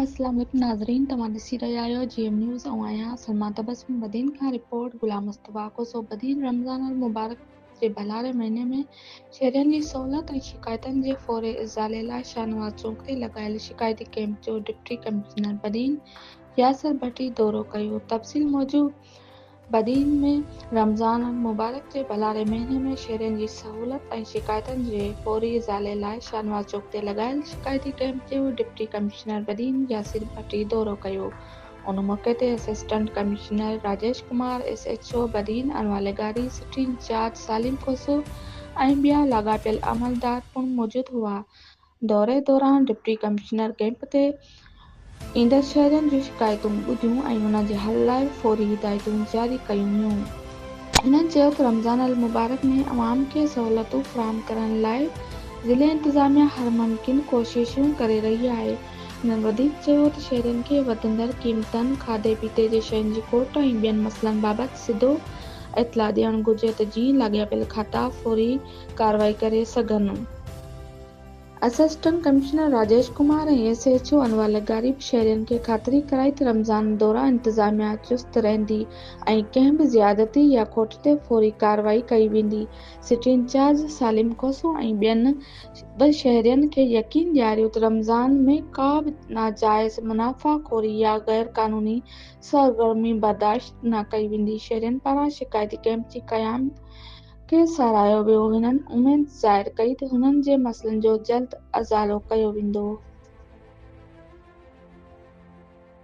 اسلام عليڪم ناظرين توهان ڏسي رهيا آهيو جي ايم نيوز آئون آهيان سلمان تبسم بدين کان رپورٽ غلام مصطفيٰ کوسو بدين رمضان المبارڪ جي ڀلاري مهيني ۾ شهرين جي سهولت ۽ شڪايتن جي فوري ازالي لاء شاهنواز چونڪ تي لڳايل شڪايتي ڪئمپ جو ڊپٽي ڪمشنر بدين ياسر ڀٽي دورو ڪيو تفصيل موجب بدين ۾ رمضان المبارڪ جي ڀلاري مهيني ۾ شهرين جي سهولت ۽ شڪايتن جي فوري ازالي لاء شاهنواز چوڪ تي لڳايل شڪايتي ڪئمپ جو ڊپٽي ڪمشنر بدين ياسر ڀٽي دورو ڪيو. ان موقعي تي assistant commissioner Rajesh Kumar, S H O Badin Anwar لغاري، سٽي انچارج سالم کوسو ۽ ٻيا لاڳاپيل عملدار پڻ موجود هئا. دوري دوران ڊپٽي ڪمشنر ڪئمپ تي ايندڙ شهرين جون شڪايتون ٻڌيون ۽ انهن جي حل لاء فوري هدايتون جاري ڪيون ويون. هنن چيو ته رمضان المبارڪ ۾ عوام کي سهولتون فراهم ڪرڻ لاء ضلعي انتظاميا هر ممڪن ڪوششون ڪري رهي آهي. هنن وڌيڪ چيو ته شهرين کي وڌندڙ قيمتن، کاڌي پيتي جي شين جي کوٽ ۽ ٻين مسئلن بابت سڌو اطلاع ڏيڻ گهرجي ته جيئن لاڳاپيل کاتا فوري ڪارروائي ڪري سگهن. Assistant commissioner Rajesh Kumar ۽ S H O Anwar لغاري به شهرين کي خاطري ڪرائي ته رمضان دوران انتظاميا چست رهندي ۽ ڪنهن به زيادتي يا کوٽ تي فوري ڪارروائي ڪئي ويندي. سٽي انچارج سالم کوسو ۽ ٻين به شهرين کي يقين ڏياريو ته رمضان ۾ ڪا به ناجائز منافع خوري يا غير قانوني سرگرمي برداشت نه ڪئي ويندي. شهرين پاران شڪايتي ڪئمپ جي قيام کي ساراهيو ويو، هنن اميد ظاهر ڪئي ته هنن جي مسئلن جو جلد ازالو ڪيو ويندو.